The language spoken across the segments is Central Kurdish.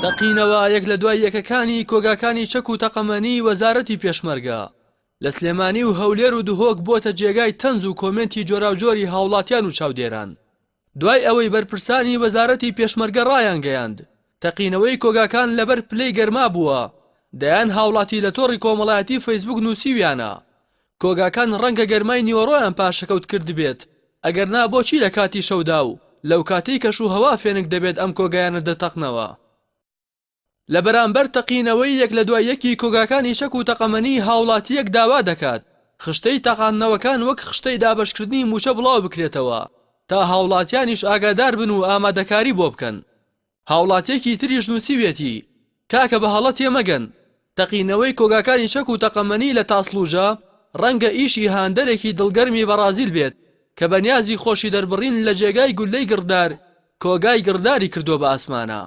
تەقینەوە یەک لە دوای یەکەکانی کۆگاکانی چەک و تەقەمەنی وەزارەتی پێشمەرگە لە سلێمانی و هەولێر و دهۆک بۆتە جێگای تەنز و کۆمێنتی جۆراوجۆری هاوڵاتیان و چاودێران. دوای ئەوەی بەرپرسانی وەزارەتی پێشمەرگە ڕایانگەیاند، تەقینەوەی کۆگاکان لەبەر پلەی گەرما بووە، دەیان هاوڵاتی لە تۆڕی کۆمەڵایەتی فەیسبوک نووسیویانە، کۆگاکان ڕەنگە گەرمای نیوەڕۆیان پاشەکەوت کردبێت، ئەگەرنا بۆچی لە کاتی شەودا و لەوکاتەی کەشوهەوا فێنک دەبێت ئەم کۆگایانە دەتەقنەوە؟ لە بەرامبەر تەقینەوەی یەک لە دوای یەکی کۆگاکانی چەک و تەقەمەنی هاوڵاتییەک داوا دەکات خشتەی تەقاندنەوەکان وەک خشتەی دابەشکردنی مووچە بڵاوبکرێتەوە تا هاوڵاتیانیش ئاگاداربن و ئامادەکاری بۆ بکەن. هاوڵاتییەکی تریش نووسیویەتی، کاکە بە هەڵە تێمەگەن، تەقینەوەی کۆگاکانی چەک و تەقەمەنی لە تاسڵوجە ڕەنگە ئیشی هاندەرێکی دڵگەرمی بەڕازیل بێت کە بە نیازی خۆشی دەربڕین لە جێگای گوللەی گڕدار کۆگای گڕداری کردووە بە ئاسمانا.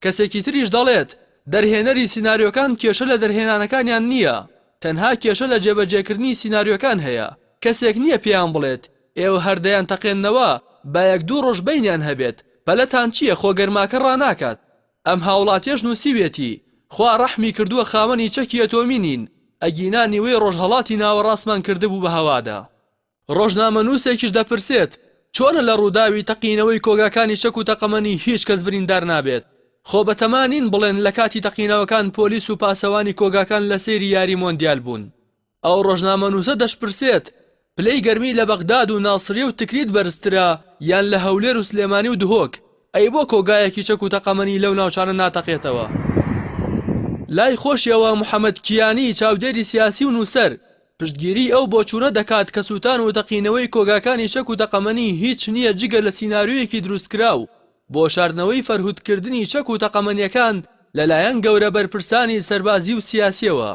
کەسێکی تریش دەڵێت، دەرهێنەری سیناریۆکان کێشە لە دەرهێنانەکانیان نییە، تەنها کێشە لە جێبەجێکردنی سیناریۆکان هەیە، کەسێک نییە پێیان بڵێت، ئێوە هەر دەیانتەقێننەوە، با یەک دوو ڕۆژ بەینیان هەبێت، پەلەتان چییە خۆ گەرماکە ڕاناکات. ئەم هاوڵاتیەش نووسیویەتی، خوا ڕەحمی کردووە خاوەنی چەکی ئەتۆمی نین، ئەگینا نیوەی ڕۆژهەڵاتی ناوەڕاستمان کردبوو بە هەوادا. ڕۆژنامەنووسێکیش دەپرسێت، چۆنە لە ڕووداوی تەقینەوەی کۆگاکانی چەک و تەقەمەنی هیچ کەس بریندار نابێت؟ خۆ بەتەما نین بڵێن لە کاتی تەقینەوەکان پۆلیس و پاسەوانی کۆگاکان لە سەیری یاری مۆندیال بوون. ئەو ڕۆژنامەنووسە دەشپرسێت، پلەی گەرمی لە بەغداد و ناسریە و تکریت بەرزترە یان لە هەولێر و سلێمانی و دهۆک؟ ئەی بۆ کۆگایەکی چەک و تەقەمەنی لەو ناوچانە ناتەقێتەوە؟ لای خۆشیەوە محەمەد کیانی، چاودێری سیاسی و نووسەر، پشتگیریی ئەو بۆچوونە دەکات کە سووتان و تەقینەوەی کۆگاکانی چەک و تەقەمەنی هیچ نییە جگە لە سیناریۆیەکی دروستکراو بۆ شاردنەوەی فەرهودکردنی چەک و تەقەمەنییەکان لەلایەن گەورە بەرپرسانی سەربازی و سیاسییەوە.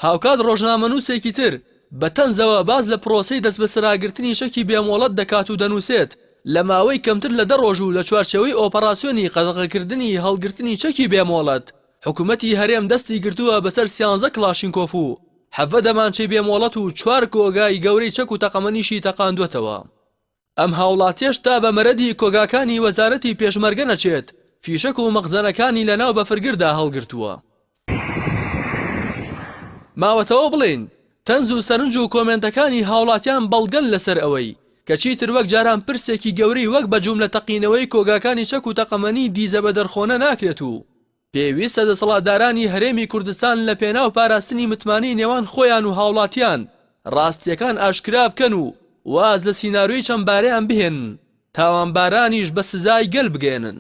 هاوکات ڕۆژنامەنووسێکی تر بە تەنزەوە باس لە پرۆسەی دەستبەسەراگرتنی چەکی بێ مۆڵەت دەکات و دەنووسێت، لە ماوەی کەمتر لە دە ڕۆژ و لە چوارچێوەی ئۆپەراسیۆنی قەدەغەکردنی هەڵگرتنی چەکی بێ مۆڵەت، حکومەتی هەرێم دەستی گرتووە بەسەر سیانزە کڵاشینکۆف و حەڤە دەمانچەی بێ مۆڵەت و چوار کۆگای گەورەی چەک و تەقەمەنیشی تەقاندووەتەوە. ئەم هاوڵاتیەش تا بە مەرەدی کۆگاکانی وەزارەتی پێشمەرگە نەچێت، فیشەک و مەخزەنەکانی لەناو بەفرگردا هەڵگرتووە. ماوەتەوە بڵێین، تەنز و سەرنج و کۆمێنتەکانی هاوڵاتیان بەڵگەن لەسەر ئەوەی، کە چیتر وەک جاران پرسێکی گەورەی وەک بە جوملە تەقینەوەی کۆگاکانی چەک و تەقەمەنی دیزە بە دەرخۆنە ناکرێت و پێویستە دەسەڵاتدارانی هەرێمی کوردستان لە پێناو پاراستنی متمانەی نێوان خۆیان و هاوڵاتیان ڕاستییەکان ئاشکرا بکەن و واز لە سیناریۆی چەندبارەیان بهێنن، تاوانبارانیش بە سزای گەل بگەیەنن.